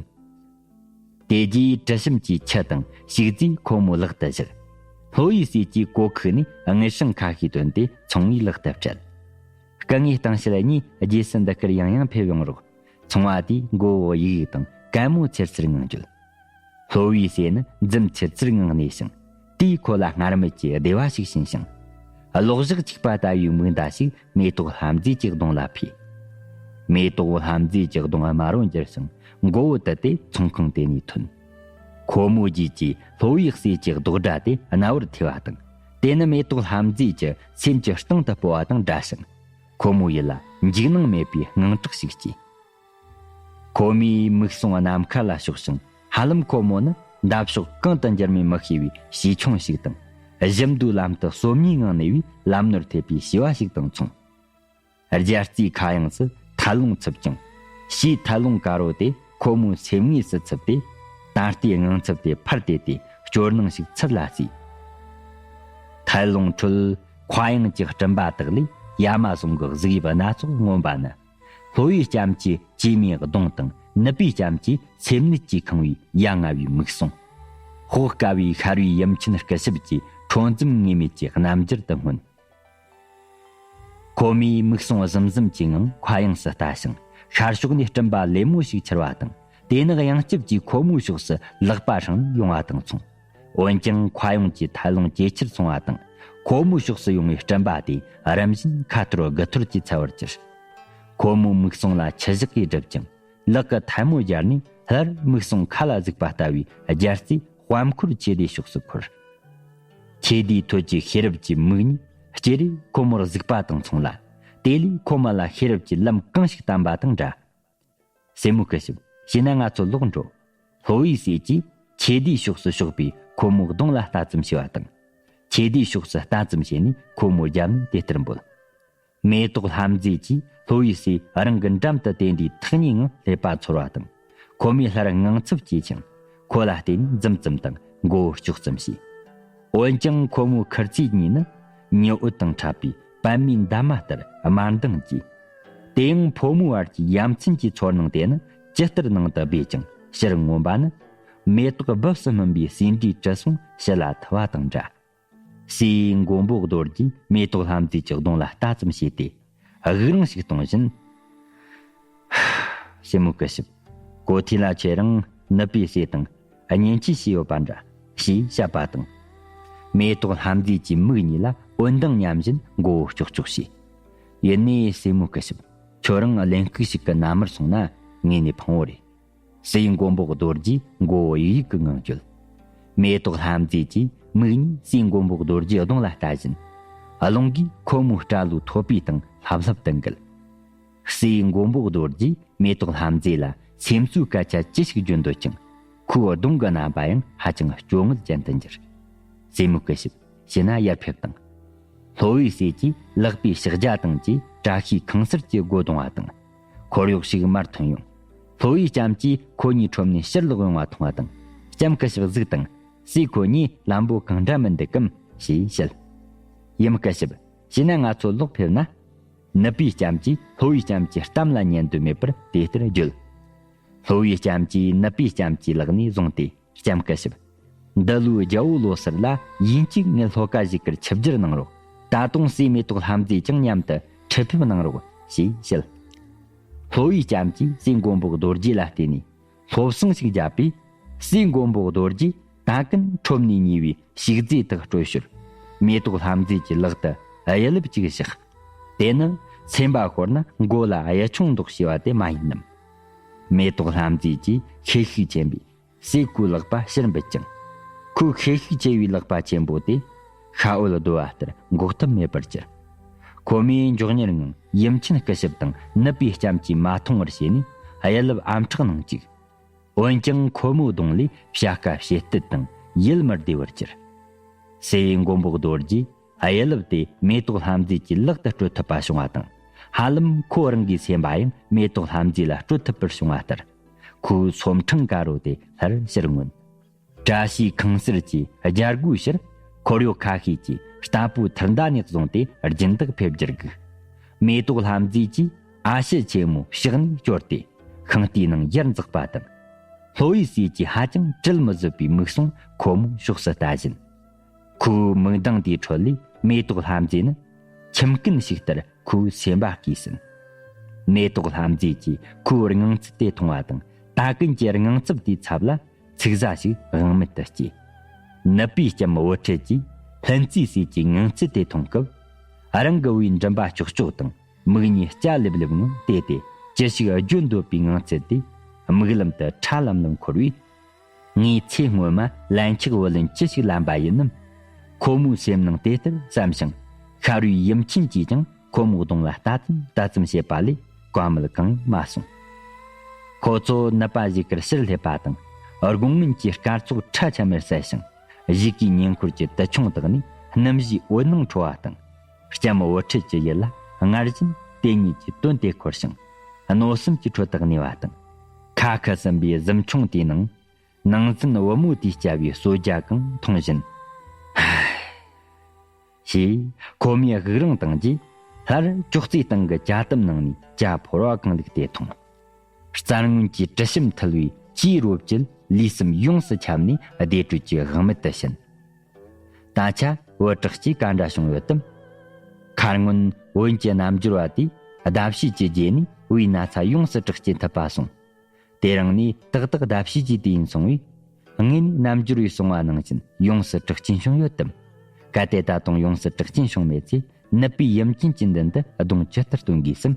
དེ་རྗེས་དྲི་ཞིམ་གྱི་ཆུ་དང་ཕྱུགས་རྫས་ཁོ་མོའི་ལག་ཏུ་བཞག། ལྷོ་ཡི་སྲས་ཀྱིས་གོ་ཁུག་ནས་དངུལ་སྲང་ཁ་ཤས་བཏོན་ཏེ་ཚོང་བའི་ལག་ཏུ་སྤྲད། སྐུ་ངོའི་སྟེང་ཕྱད་གཉིས་རྗེས་སུ་འདི་ཁར་ཡང་ཡང་ཕེབས་ཡོང་རོགས། ཚོང་བ་དེས་མགོ་བོ་གཡུག་དང་གད་མོ་ཚེར་ཚེར་ངང་བརྗོད། ལྷོ་བའི་སྲས་ནི་འཛུམ་ཚེར་ཚེར་ངང་གནས་ཤིང་། དེས་ཁོ་ལ་སྔར་མེད་ཀྱི་བདེ་བ་ཞིག་བྱིན་ཞིང་། གློག་ཞགས་འཁྱུག་པ་ལྟ་བུའི་མིག་མདའ་ཞིག་མེ་ཏོག་ལྷ་མཛེས་ཀྱི་གདོང་ལ་ཕུལ། མེ་ཏོག་ལྷ་མཛེས་ཀྱི་གདོང་དམར་བོ་འགྱུར་ཞིང་མགོ་བོ་དུད་དེ་ཚོང་ཁང་དེ་ནས་ཐོན། ཁོ་མོའི་རྗེས་ཀྱི་ལྷོ་བའི་སྲས་ཀྱི་རྡོག་སྒྲ་དེ་རྣ་བར་ཐོས་པ་དང་། དེ་ནི་མེ་ཏོག་ལྷ་མཛེས་ཀྱི་སེམས་ཀྱི་གཏིང་དུ་སྤོ་བ་དང་འདྲ་ཞིང་། ཁོ་མོའི་ཡིད་ལ་འཇིགས་སྣང་མེད་པའི་དངངས་སྐྲག་ཞིག་སྐྱེས། ཁོ་མོའི་མིག་ཟུང་ནམ་མཁའ་ལ་ཕྱོགས་ཤིང་། ཧ་ལམ་ཁོ་མོ་ནི་འདབ་གཤོག་གང་དུ་འགྱུར་མིན་མི་ཤེས་པའི་བྱིས་ཆུང་ཞིག་དང་། གཞུ་འདུལ་ལམ་དུ་སོམ་ཉིའི་ངང་གནས་པའི་ལམ་ནོར་ཐེབས་པའི་བྱིས་པ་ཞིག་དང་མཚུངས། རྒྱལ་རྩེའི་མཁའ་དབྱིངས་སུ་ཐལ་རླུང་འཚུབ་ཅིང་། བྱིས་ཐལ་རླུང་དཀར་བོ་དེ་ཁོ་མོའི་སེམས་ངོས་སུ་འཚུབ་སྟེ། ད་ལྟའི་དངངས་འཚབ་དེ་ཕར་དེད་དེ་སྐྱོ་སྣང་ཞིག་ཚུར་ལ་བསུས། ཐལ་རླུང་ཁྲོད་མཁའ་དབྱིངས་ཀྱི་སྤྲིན་པ་དག་ལས་ཡ་མ་ཟུང་གི་གཟུགས་དབྱིབས་སྣ་ཚོགས་མངོན་པ་ནི། ལྷོ་བའི་ལྕམ་གྱི་སྐྱེས་མའི་གདོང་དང་ནུབ་པའི་ལྕམ་གྱི་སེམས་ནད་ཀྱིས་ཁེངས་པའི་ཡ་ང་བའི་མིག་ཟུང་། དཔོག་དཀའ་བའི་ཤར་བའི་ཡུམ་ཆེན་སྐུ་ཞབས་ཀྱི་ཁྲོ་འཛུམ་ངེས་མེད་ཀྱི་རྣམ་འགྱུར་དུ་མངོན། ཁོ་མོའི་མིག་ཟུང་ཟིམ་ཟིམ་གྱི་ངང་མཁའ་དབྱིངས་སུ་ལྟ་ཞིང་། ཤར་ཕྱོགས་ནས་སྤྲིན་པ་ལེབ་མོ་ཞིག་འཕྱུར་བ་དང་། དེ་ནི་གཡང་སྐྱབས་ཀྱིས་ཁོ་མོའི་ཕྱོགས་སུ་ལག་པ་བསྲིངས་ནས་ཡོང་བ་དང་མཚུངས། འོན་ཀྱང་མཁའ་དབྱིངས་ཀྱི་ཐལ་རླུང་ཇེ་ཆེར་སོང་བ་དང་། ཁོ་མོའི་ཕྱོགས་སུ་ཡོང་བའི་སྤྲིན་པ་དེ་རིམ་བཞིན་ཁ་འཐོར་དགུ་འཐོར་གྱིས་འཚབ་པར་གྱུར། ཁོ་མོའི་མིག་ཟུང་ལ་ཆུ་བཞག་གིས་བསྒྲིབས་ཀྱང་། ལག་གི་ཐལ་མོ་སྦྱར་ནས་སླར་མིག་ཟུང་མཁའ་ལ་གཟིགས་པ་ལྟ་བུའི་རྒྱལ་རྩེའི་དཔལ་འཁོར་ཆེ་དེའི་ཕྱོགས་སུ་འཁོར། ཆེ་དེའི་ཐོད་ཀྱི་ཤེས་རབ་ཀྱི་མིག་གཉིས་སྐྱེ་རེ་ཁོ་མོར་གཟིགས་པ་དང་མཚུངས་ལ། དེ་ལས་ཁོ་མོ་ལ་ཤེས་རབ་ཀྱི་ལམ་གང་ཞིག་བསྟན་པ་དང་འདྲ། སྲས་མོ་སྐུ་ཞབས། བྱས་ན་ང་ཚོ་ལོག་འགྲོ། ལྷོ་བའི་སྲས་ཀྱིས་ཆེ་དེའི་ཕྱོགས་སུ་ཕྱོགས་པའི་ཁོ་མོའི་གདོང་ལ་ལྟ་ཙམ་བྱས་པ་དང་། ཆེ་དེའི་ཕྱོགས་སུ་ལྟ་ཙམ་བྱས་ནས་ཁོ་མོའི་རྒྱབ་ནས་དེ་ལྟར་འབོད། མེ་ཏོག་ལྷ་མཛེས་ཀྱིས་ལྷོ་བའི་སྲས་རང་གི་འགྲམ་དུ་བསྟན་དུས་ཐག་ཉེའི་ངང་ཀླད་པ་ཚོར་བ་དང་། ཁོ་མོས་སླར་དངངས་འཚབ་སྐྱེས་ཤིང་། ཁོ་ལ་བལྟས་ནས་འཛུམ་ཙམ་དང་མགོ་བོ་ཀྱོག་ཙམ་བྱས། འོན་ཀྱང་ཁོ་མོའི་ཁིར་ཚེས་གཉིས་ནི་ཉི་འོད་དང་འཁྲབ་པའི་པད་མའི་འདབ་མ་ལྟར་དམར་མདངས་ཀྱིས། དེ་ཡང་ཕོ་མོའི་བར་གྱི་ཡ་མཚན་གྱི་ཚོར་སྣང་དེ་ནི་ཇི་ལྟར་ནང་དུ་སྦས་ཀྱང་ཕྱིར་མངོན་པ་ནི། མེ་ཏོག་སྦུབས་སུ་སྨིན་པའི་ཟེའུ་འབྲུའི་དྲི་བསུང་ཕྱི་ལ་ཐུལ་བ་དང་འདྲ། སྲས་མགོན་པོ་རྡོ་རྗེས་མེ་ཏོག་ལྷ་མཛེས་ཀྱི་གདོང་ལ་ལྟ་ཙམ་བྱས་ཏེ། དབུགས་རིང་ཞིག་གཏོང་བཞིན། སྲས་མོ་སྐུ་ཞབས། གོ་ཐོས་ལ་ཁྱེད་རང་ནུབ་པའི་སྲས་དང་ གཉེན་སྐྱེས་བྱས་ཡོད་པ་འདྲ། ཞེས་བཤད་པ་དང་། མེ་ཏོག་ལྷ་མཛེས་ཀྱིས་མིག་གཉིས་ལ་འོད་མདངས་མཉམ་བཞིན་མགོ་བོ་ཀྱོག་ཀྱོག་བྱས། ཡིན་ནའི་སྲས་མོ་སྐུ་ཞབས། ཁྱོད་རང་གླེན་ལྐུགས་ཤིག་གི་མནའ་མར་སོང་ན་ངས་ནས་ཕངས་བོ་རེད། སྲས་མགོན་པོ་རྡོ་རྗེས་མགོ་བོ་ཡིག་ཡིག་གི་ངང་བསྐྱོད། མེ་ཏོག་ལྷ་མཛེས་ཀྱིས་མིག་གཉིས་སྲས་མགོན་པོ་རྡོ་རྗེའི་གདོང་ལ་ལྟ་བཞིན། རླུང་གིས་ཁོ་མོའི་སྐྲ་ལོའི་ཐོད་པའི་སྟེང་ལྷབ་ལྷབ་ཏུ་འགུལ། སྲས་མགོན་པོ་རྡོ་རྗེས་མེ་ཏོག་ལྷ་མཛེས་ལ་སེམས་གསོའི་སྐད་ཆ་ཅི་ཞིག་བརྗོད་འདོད་ཀྱང་། ཁོའི་གདོང་གི་རྣམ་པ་ཡང་ཧ་ཅང་སྐྱོ་ངལ་ཅན་དུ་འགྱུར། སྲས་མོ་སྐུ་ཞབས། བྱས་ན་ཡར་ཕེབས་དང་། ལྷོ་བའི་སྲས་ཀྱིས་ལག་པའི་ཕྱག་རྒྱ་དང་བཅས་བཀྲ་ཤིས་ཁང་གསར་གྱི་སྒོ་རྡུང་བ་དང་། འཁོར་གཡོག་ཞིག་མར་ཐོན་ཡོང་། ལྷོ་བའི་ལྕམ་གྱིས་ཁོ་གཉིས་ཁྲོམ་ནས་ཕྱིར་ལོག་ཡོང་བ་མཐོང་བ་དང་། ལྕམ་སྐུ་ཞབས་གཟིགས་དང་། སྲས་ཁོ་གཉིས་ལམ་པོ་གང་འདྲ་མི་འདུག་གམ་ཞེས་བཤད། ཡུམ་སྐུ་ཞབས། བྱས་ན་ང་ཚོ་ལོག་ཕེབས་ན། ནུབ་པའི་ལྕམ་གྱིས་ལྷོ་བའི་ལྕམ་གྱི་གཏམ་ལ་ཉན་འདོད་མེད་པར་དེ་ལྟར་བརྗོད། ལྷོ་བའི་ལྕམ་གྱིས་ནུབ་པའི་ལྕམ་གྱི་ལག་ནས་བཟུང་སྟེ། ལྕམ་སྐུ་ཞབས། འདི་ལོའི་རྒྱལ་པོ་ལོ་སར་ལ་ཡིན་གཅིག་ངེད་ལྷོ་ཁ་བཞུགས་ཀར་ཆིབས་བསྒྱུར་གནང་རོགས། ད་དུང་སྲས་མེ་ཏོག་ལྷ་མཛེས་ཀྱང་མཉམ་དུ་ཁྲིད་ཕེབས་གནང་རོགས་ཞེས་བཤད། ལྷོ་བའི་ལྕམ་གྱིས་སྲས་མགོན་པོ་རྡོ་རྗེ་ལ་བལྟས་ནས་ལྷོ་བསང་ཞིག་བརྒྱབ་པས། སྲས་མགོན་པོ་རྡོ་རྗེས་ད་གིན་ཁྲོམ་ནས་ཉོས་པའི་ཞིག་རྫས་དག་སྤྲོད་ཞོར། མེ་ཏོག་ལྷ་མཛེས་ཀྱི་ལག་ཏུ་གཡུ་ལུབ་ཅིག་བཞག། དེ་ནི་སེམས་པ་ཤོར་ན་མགོ་ལ་གཡུ་ཆུང་འདོགས་ཞེས་པ་དེ་མ་ཡིན་ནམ། མེ་ཏོག་ལྷ་མཛེས་ཀྱིས་ཁེ་ཤུགས་ཆེན་པོས། སྲས་ཁོའི་ལག་པ་ཕྱིར་འབུད་ཅིང་། ཁོའི་ཁེ་ཤུགས་ཆེ་བའི་ལག་པ་ཆེན་པོ་དེ། ཤྭ་འོད་རྡོལ་བ་ལྟར་འགོག་ཐབས་མེད་པར་གྱུར། ཁོ་མོས་མགྱོགས་མྱུར་ངང་ཡུམ་ཆེན་སྐུ་ཞབས་དང་ནུབ་པའི་ལྕམ་གྱིས་མ་མཐོང་བར་བྱས་ནས་གཡུ་ལུབ་ཨམ་ཕྲག་ནང་བཅུག། འོན་ཀྱང་ཁོ་མོའི་གདོང་ལས་བྱ་དཀའ་བྱེད་གཏད་དང་ཡིད་མི་བདེ་བར་གྱུར། སྲས་མགོན་པོ་རྡོ་རྗེས་གཡུ་ལུབ་དེ་མེ་ཏོག་ལྷ་མཛེས་ཀྱི་ལག་ཏུ་སྤྲོད་ཐུབ་པ་བྱུང་བ་དང་། ཧ་ལམ་ཁོ་རང་གི་སེམས་པ་ཡང་མེ་ཏོག་ལྷ་མཛེས་ལ་སྤྲོད་ཐུབ་པར་བྱུང་བ་ལྟར། ཁོའི་ཚོམ་ཕྲེང་དཀར་པོ་དེ་སླར་ཕྱིར་མངོན། བཀྲ་ཤིས་ཁང་གསར་གྱི་རྒྱལ་སྒོའི་ཕྱིར་འཁོར་གཡོག་ཁ་ཤས་ཀྱིས་རྟ་ཕོའི་ཐུར་མདའ་ནས་བཟུང་སྟེ་སྦྱིན་བདག་ཕེབས་རྒྱུར་སྒུག། མེ་ཏོག་ལྷ་མཛེས་ཀྱིས་ཨ་ཕྱི་ཆེན་མོ་ཕྱག་ནས་བསྐྱོར་ཏེ་ཤིང་རྟའི་ནང་ཡར་འཛེགས་པ་དང་། ལྷོ་བའི་སྲས་ཀྱི་ཧ་ཅང་བྲེལ་མི་བཟོད་པའི་མིག་ཟུང་ཁོ་མོའི་ཕྱོགས་སུ་ལྟ་བཞིན། ཁོའི་མིག་མདངས་དེའི་ཁྲོད་ལས་མེ་ཏོག་ལྷ་མཛེས་ནི་ཁྱིམ་རྐུན་ཞིག་ལྟར་ཁོའི་སེམས་པ་བརྐོས་ཟིན། མེ་ཏོག་ལྷ་མཛེས་ཀྱིས་ཁོའི་སྣང་ཚུལ་དེ་མཐོང་བ་དང་། ད་གིན་གྱི་སྣང་ཚུལ་དེའི་ཚབ་ལ་ཚིག་ཟ་ཞིག་དབང་མེད་དུ་སྐྱེས། ནུབ་པའི་ལྕམ་འོད་འཕྲོད་ཀྱིས་ལྷུན་རྩེའི་སྲས་ཀྱི་སྣང་ཚུལ་དེ་མཐོང་སྐབས། རང་གི་བུའི་མགྲིན་པ་ཀྱོག་ཀྱོག་དང་། མིག་གཉིས་སྐྱ་ལེབ་ལེབ་ངང་བལྟས་ཏེ། ཅི་ཞིག་བརྗོད་འདོད་པའི་ངང་ཚུལ་དེ་མིག་ལམ་དུ་ཁྲ་ལམ་ལམ་འཁོར་བས། ངས་ཚེ་སྔོན་མ་ལན་ཆགས་བུ་ལོན་ཅི་ཞིག་ལེན་པ་ཡིན་ནམ། ཁོ་མོའི་སེམས་ནང་དེ་ལྟར་བསམ་ཞིང་། ཤ་རུས་ཡུམ་ཆེན་གྱིས་ཀྱང་ཁོ་མོའི་གདོང་ལ་ལྟ་ཙམ་ལྟ་ཙམ་བྱེད་པ་ལས་བཀའ་མོལ་གང་ཡང་མ་གསུངས། ཁོ་ཚོ་ནུབ་པ་བཞུགས་ཀར་ཕྱིར་སླེབས་པ་དང་། དགོང་མོན་གྱི་སྐར་ཚོགས་ཁྲ་ཆ་མེར་གསལ་ཞིང་། གཞིས་ཀའི་ཉེ་འཁོར་གྱི་དུད་ཆུང་དག་ནས་སྣུམ་བཞིའི་འོད་སྣང་འཕྲོ་བ་དང་། ལྕམ་འོད་འཕྲོད་ཀྱི་ཡིད་ལ་སྔར་བཞིན་དེ་ཉིད་ཀྱི་དོན་དེ་འཁོར་ཞིང་། གནོད་སེམས་ཀྱི་ཁྲོད་དུ་གནས་པ་དང་། ཁ་ཁ་ཟུམ་པའི་གཟིམ་ཆུང་དེའི་ནང་། ནང་ཚན་བུ་མོ་དེས་བསྐྱལ་བའི་གསོལ་ཇ་གང་འཐུང་བཞིན། ཞེས་ཁོ་མོས་དབུགས་རིང་བཏང་རྗེས། སླར་ཅོག་ཙེའི་སྟེང་གི་ཇ་དམ་ནང་ནས་ཇ་ཕོར་བ་གང་བླུགས་ཏེ་འཐུང་། རྩྭ་སྔོན་གྱི་དྲི་ཞིམ་འཐུལ་བའི་ཕྱིའི་རོ་བཅུད་ལུས་སེམས་ཡོངས་སུ་ཁྱབ་ནས་བདེ་དྲོད་ཀྱི་དབང་མེད་དུ་ཕྱིན། ད་ཆ་བུ་དྲག་སྐྱེས་ག་འདྲ་བྱུང་ཡོད་དམ། ཁ་སྔོན་བོན་གྱི་རྣལ་འབྱོར་བ་དེས་ཟླ་ཕྱེད་ཀྱི་རྗེས་ནས་བུའི་ན་ཚ་ཡོངས་སུ་དྲག་སྐྱེད་ཐུབ་པ་སོང་། དེ་རིང་ནས་ཏག་ཏག་ཟླ་ཕྱེད་ཀྱི་དུས་ཡུན་སོང་བས། དངོས་ནས་རྣལ་འབྱོར་བས་གསུངས་པ་ནང་བཞིན་ཡོངས་སུ་དྲག་སྐྱེད་བྱུང་ཡོད་དམ། གལ་ཏེ་ད་དུང་ཡོངས་སུ་དྲག་སྐྱེད་བྱུང་མེད་ཚེ། ནུབ་པའི་ཡུམ་ཆེན་གྱི་མདུན་དུ་གདོང་ཇི་ལྟར་སྟོན་དགོས་སམ།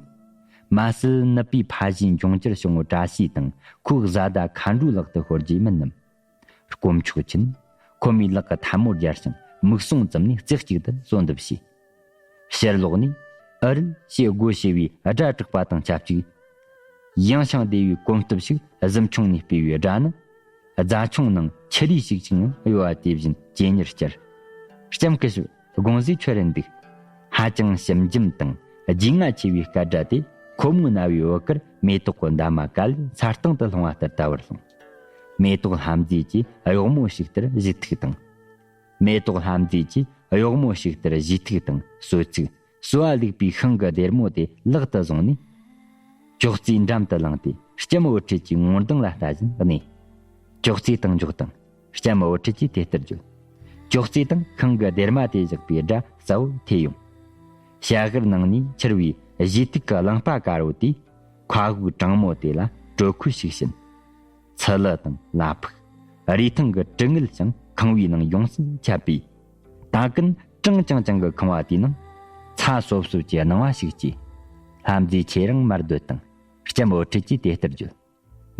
མ་གཞི་ནུབ་པའི་ཕ་གཞིས་འབྱུང་འགྱུར་བྱུང་བའི་བཀྲ་ཤིས་དང་ཁོའི་བཟའ་ཟླ་མཁའ་འགྲོའི་ལག་ཏུ་ཤོར་རྒྱུ་མིན་ནམ། དཀོན་མཆོག་མཁྱེན། ཁོ་མོའི་ལག་གི་ཐལ་མོ་སྦྱར་ཞིང་མིག་ཟུང་བཙུམས་ནས་རྩེ་གཅིག་ཏུ་གསོལ་འདེབས་བྱས། ཕྱིར་ལོག་ནས་ཨུ་རུ་ཞེས་སྒོ་ཕྱེ་བའི་སྒྲ་གྲགས་པ་དང་ཆབས་ཅིག། ཡང་ཞིང་བདེ་བའི་གོམ་སྟབས་ཤིག་གཟིམ་ཆུང་ནས་སྤོས་པའི་སྒྲ་ནི། རྫ་ཆུང་ནང་ཆུ་རིས་ཤིག་ཅིག་ཡང་གཡོ་བ་དེ་བཞིན་ཇེ་ཉེར་གྱུར། ལྕམ་སྐུ་ཞབས། དགོང་ཟས་ཁྱོད་རེད་འདུག། ཧ་ཅང་ཞིམ་འཇམ་དང་རྒྱུས་མངའ་ཆེ་བའི་སྐད་སྒྲ་དེ་ཁོ་མོའི་རྣ་བའི་འོད་དཀར་མེ་ཏོག་གི་འདབ་མ་ག་ལེར་ཚ་སྟེང་དུ་ལྷུང་བ་ལྟར་དལ་བུར་ལྷུང་། མེ་ཏོག་ལྷ་མཛེས་ཀྱིས་གཡོག་མོ་ཞིག་ལྟར་གཞས་ཐིག་དང་། མེ་ཏོག་ལྷ་མཛེས་ཀྱིས་གཡོག་མོ་ཞིག་ལྟར་གཞས་ཐིག་དང་གསོལ་ཚིགས། གསོལ་བ་བླུགས་པའི་ཤིང་གི་སྡེར་མོ་དེ་ལག་ཏུ་བཟུང་ནས། ཅོག་ཙེའི་འགྲམ་དུ་ལངས་ཏེ་ལྕམ་འོད་འཕྲོད་ཀྱི་ངོ་མདངས་ལ་ལྟ་བཞིན་གནས། ཅོག་ཙེའི་སྟེང་འཇོག་དང་། ལྕམ་འོད་འཕྲོད་ཀྱིས་དེ་ལྟར་བརྗོད། ཅོག་ཙེ་དང་ཤིང་གི་སྡེར་མ་དེ་བཞག་པའི་སྒྲ་གསལ་བོར་ཐོས་ཡོང་། ཞྭ་གར་ནང་ནས་འཁྱིལ་བའི་གཞས་ཐིག་གི་རླངས་པ་དཀར་པོ་དེས་མཁའ་དབུགས་གྲང་མོ་དེ་ལ་དྲོད་ཁོལ་ཞིག་བྱིན། ཚི་ལི་དང་ལ་ཕུག། རས་ཐང་གི་དྲི་ངད་ཞིང་ཁང་བའི་ནང་ཡོངས་སུ་ཁྱབ་པས། ད་གིན་གྲང་རྐྱང་རྐྱང་གི་ཁང་བ་དེའི་ནང་ཚ་སོབ་སོབ་ཀྱི་སྣང་བ་ཞིག་སྐྱེས། ལྷ་མཛེས་ཁྱེད་རང་མར་སྡོད་དང་། ལྕམ་འོད་འཕྲོད་ཀྱིས་དེ་ལྟར་བརྗོད།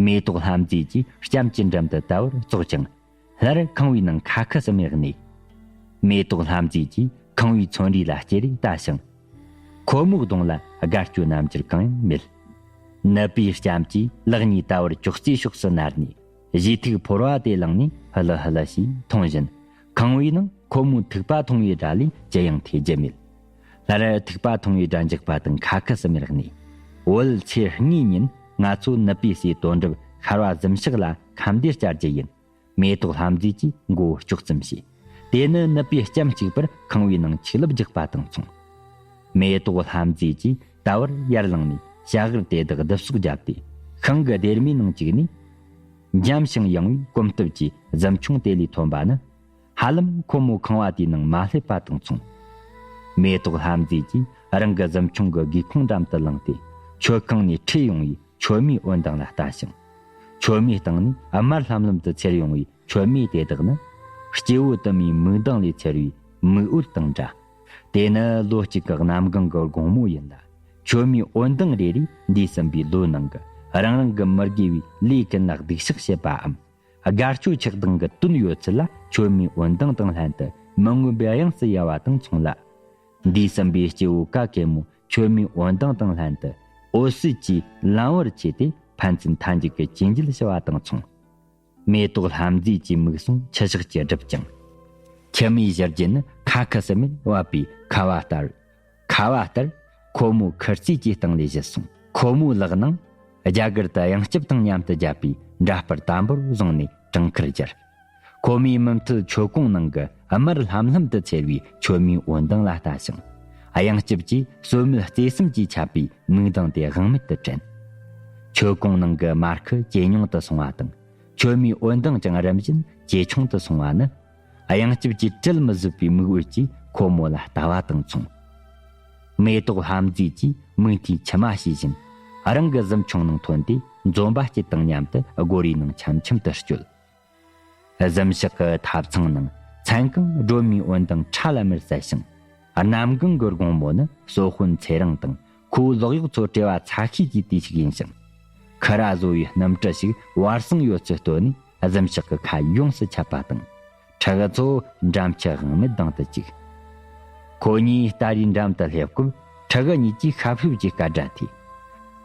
མེ་ཏོག་ལྷ་མཛེས་ཀྱིས་ལྕམ་གྱི་འགྲམ་དུ་ད་བར་ཙོག་ཀྱང་། སླར་ཁང་བའི་ནང་ཁ་ཁུ་སིམ་མེར་གནས། མེ་ཏོག་ལྷ་མཛེས་ཀྱིས་ཁང་བའི་ཚོན་རིས་ལ་ཅེ་རེ་ལྟ་ཞིང་། ཁོ་མོའི་གདོང་ལ་དགའ་སྐྱོ་རྣམ་འགྱུར་གང་ཡང་མེད། ནུབ་པའི་ལྕམ་གྱིས་ལག་གཉིས་ད་བར་ཅོག་ཙེའི་ཕྱོགས་སུ་བསྣར་ནས། གཞས་ཐིག་ཕོར་བ་དེ་བླངས་ནས་ཧི་ལི་ཧི་ལི་ཞེས་འཐུང་བཞིན། ཁང་བའི་ནང་ཁོ་མོའི་ཐིགས་པ་འཐུང་བའི་སྒྲ་ལས་ཅི་ཡང་ཐོས་རྒྱུ་མེད། སླར་ཐིགས་པ་འཐུང་བའི་སྒྲ་འཇགས་པ་དང་ཁ་ཁུ་སིམ་མེར་གནས། འོད་ཚེས་གཉིས་ཉིན་ང་ཚོ་ནུབ་པའི་སའི་དོན་གྲུབ་ཤར་བ་གཟིམ་ཤག་ལ་ཁམས་བདེ་བསྐྱལ་རྒྱུ་ཡིན། མེ་ཏོག་ལྷ་མཛེས་ཀྱིས་མགོ་བོ་ལྕོག་ཙམ་བྱས། དེ་ནི་ནུབ་པའི་ལྕམ་གཅིག་པུར་ཁང་བའི་ནང་ཆིག་ལབ་རྒྱག་པ་དང་མཚུངས། མེ་ཏོག་ལྷ་མཛེས་ཀྱིས་ད་བར་ཡར་ལངས་ནས་བྱ་གར་དེ་དག་བསྡུ་གསོག་བརྒྱབ་སྟེ། ཤིང་གི་སྡེར་མའི་ནང་བཅུག་ནས། འཇམ་ཞིང་ཡང་བའི་གོམ་སྟབས་ཀྱིས་གཟིམ་ཆུང་དེ་ལས་ཐོན་པ་ནི། ཧ་ལམ་ཁོ་མོ་ཁང་བ་དེའི་ནང་མ་སླེབས་པ་དང་མཚུངས། མེ་ཏོག་ལྷ་མཛེས་ཀྱིས་རང་གི་གཟིམ་ཆུང་གི་སྒེའུ་ཁུང་འགྲམ་དུ་ལངས་ཏེ། མཆོད་ཁང་ནས་འཕྲོས་ཡོང་བའི་མཆོད་མེའི་འོད་མདངས་ལ་ལྟ་ཞིང་། མཆོད་མེའི་སྟེང་ནས་དམར་ལྷམ་ལྷམ་དུ་འཚེར་ཡོང་བའི་མཆོད་མེ་དེ་དག་ནི། སྐྱེ་བོ་དུ་མའི་མིག་མདངས་ལས་འཚེར་བའི་མིག་འོད་དང་འདྲ། དེ་ནི་ལོ་གཅིག་གི་གནམ་གང་གི་དགོང་མོ་ཡིན་ལ། མཆོད་མེའི་འོད་མདངས་རེ་རེས་འདས་ཟིན་པའི་ལོའི་ནང་གི་རང་རང་གི་མི་དགེ་བའི་ལས་ཀུན་ལ་སྡིག་བཤགས་བྱེད་པའམ། དགའ་སྐྱོ་ཆགས་སྡང་གི་དོན་ཡོད་ཚུལ་ལ་མཆོད་མེའི་འོད་མདངས་དང་ལྷན་དུ་མི་མངོན་པའི་དབྱངས་སུ་ཡལ་བ་དང་མཚུངས་ལ། འདས་ཟིན་པའི་སྐྱེ་བོ་ག་གེ་མོ་མཆོད་མེའི་འོད་མདངས་དང་ལྷན་དུ་འོད་ཟེར་གྱིས་ལམ་བར་ཆད་དེ་ཕན་ཚུན་མཐའ་མཇུག་གི་གཅེས་འགྱེད་བྱ་བ་དང་མཚུངས། མེ་ཏོག་ལྷ་མཛེས་ཀྱི་མིག་ཟུང་ཆུ་ཞགས་ཀྱིས་བསྒྲིབས་ཀྱང་། མཆི་མའི་ཞུ་རྒྱུན་ནི་ཁ་ཁུ་སིམ་མེར་བབས་པའི་ཁ་བ་ལྟར། ཁ་བ་ལྟར་ཁོ་མོའི་ཁུར་རྩེས་ཀྱི་སྟེང་ལས་བཞུར་སོང་། ཁོ་མོའི་ལག་ནང་རྒྱ་གར་དུ་གཡང་སྐྱབས་དང་མཉམ་དུ་བརྒྱབ་པའི་འདྲ་དཔར་དམ་པོར་བཟུང་ནས་བྲང་ཁར་བསྒྱུར། ཁོ་མོའི་མུ་མཐུད་མཆོད་ཀོང་ནང་གི་དམར་ལྷམ་ལྷམ་དུ་འཚེར་བའི་མཆོད་མེའི་འོད་མདངས་ལ་ལྟ་ཞིང་། གཡང་སྐྱབས་ཀྱིས་གསོལ་སྨན་བརྩེ་སེམས་ཀྱིས་ཁྱབ་པའི་མིག་མདངས་དེ་དབང་མེད་དུ་དྲན། མཆོད་ཀོང་ནང་གི་མར་ཁུ་ཇེ་ཉུང་དུ་སོང་བ་དང་། མཆོད་མེའི་འོད་མདངས་ཀྱང་རིམ་བཞིན་ཇེ་ཆུང་དུ་སོང་བ་ནི། གཡང་སྐྱབས་ཀྱི་བྲལ་མི་བཟོད་པའི་མིག་འོད་ཀྱིས་ཁོ་མོ་ལ་ལྟ་བ་དང་མཚུངས། མེ་ཏོག་ལྷ་མཛེས་ཀྱིས་མིག་མཐའི་མཆི་མ་ཞུ་བཞིན། རང་གི་གཟིམ་ཆུང་ནང་ཐོན་ཏེ་འཛོམས་པ་སྐྱིད་དང་མཉམ་དུ་སྒོ་རའི་ནང་འཆམ་འཆམ་དུ་བསྐྱོད། གཟིམ་ཤག་གི་ཐབ་ཚང་ནང་མཚན་གང་སྒྲོལ་མའི་འོད་མདངས་ཁྲ་ལམ་མེར་གསལ་ཞིང་། གནམ་གང་གི་དགོང་མོ་ནི་སོ་དཔོན་ཚེ་རིང་དང་ཁོའི་ལོག་གཡོག་ཚོ་བྲེལ་བ་ཚ་ཤོས་ཀྱི་དུས་ཤིག་ཡིན་ཞིང་། ཁུ་ར་བཟོ་བའི་སྣུམ་དྲི་ཞིག་བར་སང་ཡོད་ཚུལ་བསྟོད་ནས་གཟིམ་ཤག་གི་ཁ་ཡོངས་སུ་ཁྱབ་པ་དང་། ཕྲུ་གུ་ཚོ་འགྲམ་ཆུ་དབང་མེད་ལྡང་དུ་བཅུག། ཁོ་གཉིས་སྟ་རེའི་འགྲམ་དུ་སླེབས་སྐབས་ཕྲུ་གུ་གཉིས་ཀྱིས་ཤབ་ཤུབ་ཀྱི་སྐད་སྒྲ་ཐོས།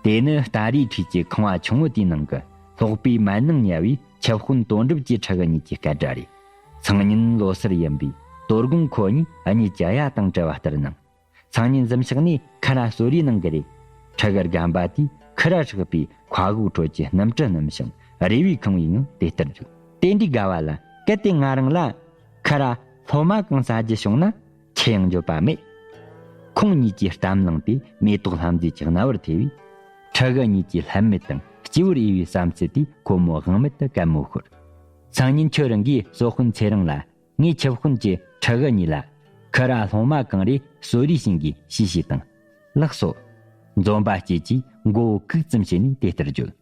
དེ་ནི་སྟ་རེའི་འཁྲིས་ཀྱི་ཁང་བ་ཆུང་ངུ་དེའི་ནང་གི་སློག་པའི་མལ་ནང་ཉལ་བའི་ཆབ་དཔོན་དོན་གྲུབ་ཀྱི་ཕྲུ་གུ་གཉིས་ཀྱི་སྐད་སྒྲ་རེད། སང་ཉིན་ལོ་གསར་ཡིན་པས་དོ་དགོང་ཁོ་གཉིས་གཉིད་ཀྱི་ཡ་དང་བྲལ་བ་ལྟར་སྣང་། སང་ཉིན་གཟིམ་ཤག་ནས་ཁུ་ར་གསོ་རིས་གནང་གི་རེད། ཕྲུ་གུ་རྒན་པ་དེས་ཁུ་ར་ཧྲག་པའི་མཁའ་དབུགས་ཁྲོད་ཀྱི་སྣུམ་དྲི་སྣོམ་ཞིང་རེ་བའི་ཁང་བའི་ངང་དེ་ལྟར་བརྗོད། དེ་འདྲའི་དགའ་བ་ལ་གལ་ཏེ་ང་རང་ལ་ཁུ་ར་སློབ་མ་གང་ཟ་རྒྱུ་བྱུང་ན་ཁྱི་ཡང་འགྱོད་པ་མེད། ཁོང་གཉིས་ཀྱིས་གཏམ་བླངས་ཏེ་མེ་ཏོག་ལྷ་མཛེས་ཀྱི་རྣ་བར་ཐེ་བས། ཕྲུ་གུ་གཉིས་ཀྱི་ལྷད་མེད་དང་སྐྱེས་བུར་འོས་པའི་བསམ་ཚུལ་དེས་ཁོ་མོ་དབང་མེད་དུ་གད་མོ་ཤོར། སང་ཉིན་ཁྱོད་རང་གིས་སོ་དཔོན་ཚེ་རིང་ལ། ངའི་ཆབ་དཔོན་གྱི་ཕྲུ་གུ་གཉིས་ལ་ཁུ་ར་སློང་མ་གང་རེ་གསོ་རེས་བྱིན་གྱིས་ཤིས་ཤིས་དང་། ལགས་སོ། འཛོམས་པ་སྐྱིད་ཀྱིས་མགོ་བོ་གུག་ཙམ་བྱས་ནས་དེ་ལྟར་བརྗོད།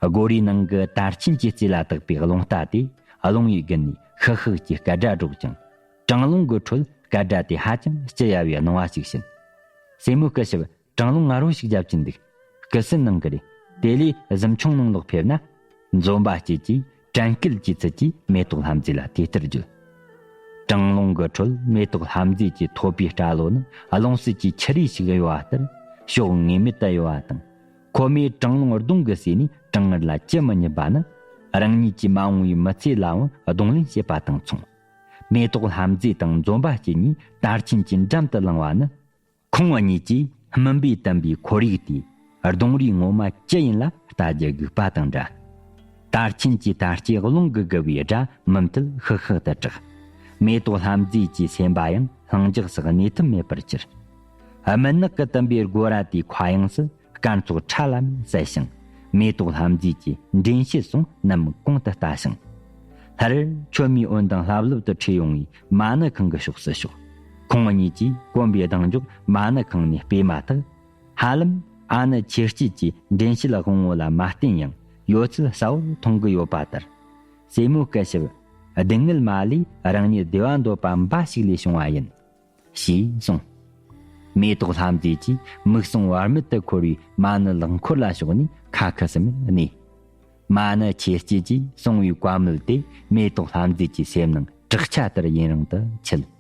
སྒོ་རའི་ནང་གི་དར་ཆེན་གྱི་རྩེ་ལ་བཏགས་པའི་རླུང་རྟ་དེ་རླུང་བུའི་དགུན་ནས་ཤག་ཤག་གྱི་སྐད་སྒྲ་སྒྲོག་ཅིང་། གྲང་རླུང་གི་ཁྲོད་སྐད་སྒྲ་དེ་ཧ་ཅང་སྐྱི་གཡའ་བའི་སྣང་བ་ཞིག་བྱིན། སྲས་མོ་སྐུ་ཞབས། གྲང་རླུང་ང་རོ་ཞིག་བརྒྱབ་ཀྱིན་འདུག། སྐུ་སྲུང་གནང་གི་རེད། དེ་ལས་གཟིམ་ཆུང་ནང་ལོག་ཕེབས་ན། འཛོམས་པ་སྐྱིད་ཀྱིས་དྲན་སྐུལ་གྱི་ཚུལ་གྱིས་མེ་ཏོག་ལྷ་མཛེས་ལ་དེ་ལྟར་བརྗོད། གྲང་རླུང་གི་ཁྲོད་མེ་ཏོག་ལྷ་མཛེས་ཀྱི་ཐོད་པའི་སྐྲ་ལོ་ནི་རླུང་བསིལ་གྱི་ཆུ་རིས་ཤིག་གཡོ་བ་ལྟར་ཕྱོགས་ངེས་མེད་དུ་གཡོ་བ་དང་། ཁོ་མོས་གྲང་རླུང་གདོང་གིས་བསུས་ནས་གྲང་ངར་ལ་ཅི་མི་སྙམ་པ་ནི་རང་ཉིད་ཀྱིས་མ་འོངས་པའི་མི་ཚེ་ལའང་གདོང་ལེན་བྱེད་པ་དང་མཚུངས། མེ་ཏོག་ལྷ་མཛེས་དང་འཛོམས་པ་སྐྱིད་གཉིས་དར་ཆེན་གྱི་འགྲམ་དུ་ལངས་པ་ནི། ཁོང་གཉིས་ཀྱིས་སྨིན་པས་བཏུམས་པའི་ཁོར་ཡུག་དེའི་གདོང་རིས་ངོ་མ་ཅི་ཡིན་ལ་ལྟ་རྒྱུ་སྒུག་པ་དང་འདྲ། དར་ཆེན་གྱི་དར་སྐྱེས་རླུང་གིས་བསྒུལ་བའི་སྒྲ་མུ་མཐུད་ཤག་ཤག་ཏུ་གྲགས། མེ་ཏོག་ལྷ་མཛེས་ཀྱི་སེམས་པ་ཡང་ལྷིང་འཇགས་སུ་གནས་ཐབས་མེད་པར་གྱུར། སྨུག་ནག་གིས་བཏུམས་པའི་སྒོ་ར་དེའི་མཁའ་དབྱིངས་སུ་སྐར་ཚོགས་ཁྲ་ལམ་གསལ་ཞིང་། མེ་ཏོག་ལྷ་མཛེས་ཀྱི་འདྲེན་བྱེད་སོང་ནམ་གུང་དུ་ལྟ་ཞིང་། སླར་མཆོད་མེའི་འོད་མདངས་ལྷབ་ལྷུབ་ཏུ་འཕྲོས་ཡོང་བའི་མ་ཎི་ཁང་གི་ཕྱོགས་སུ་ཕྱོགས། ཁོང་གཉིས་ཀྱིས་གོམ་པའི་གདེང་འཇོག་མ་ཎི་ཁང་ནས་སྤོས་མ་ཐག། ཧ་ལམ་ཨ་ནི་ཆོས་སྐྱིད་ཀྱི་འདྲེན་བྱེད་དབང་བོ་ལ་མ་བརྟེན་ཡང་ཡོད་ཚུལ་གསལ་བོར་མཐོང་གི་ཡོད་པ་ལྟར། རྩེ་མོ་སྐུ་ཞབས་སྡུག་བསྔལ་མ་ལུས་རང་ཉིད་བདེ་བ་འདོད་པ་འབའ་ཞིག་ལས་བྱུང་བ་ཡིན། ཞེས་གསུངས། མེ་ཏོག་ལྷ་མཛེས་ཀྱིས་མིག་ཟུང་བར་མེད་དུ་འཁོར་བའི་མ་ཎི་ལག་འཁོར་ལ་ཕྱོགས་ནས་ཁ་ཁུ་སིམ་མེར་གནས། མ་ཎི་ཆེ་སྐྱེས་ཀྱིས་གསུང་བའི་བཀའ་མོལ་དེ་མེ་ཏོག་ལྷ་མཛེས་ཀྱི་སེམས་ནང་བྲག་ཆ་ལྟར་ཡུན་རིང་དུ་འཁྱིལ།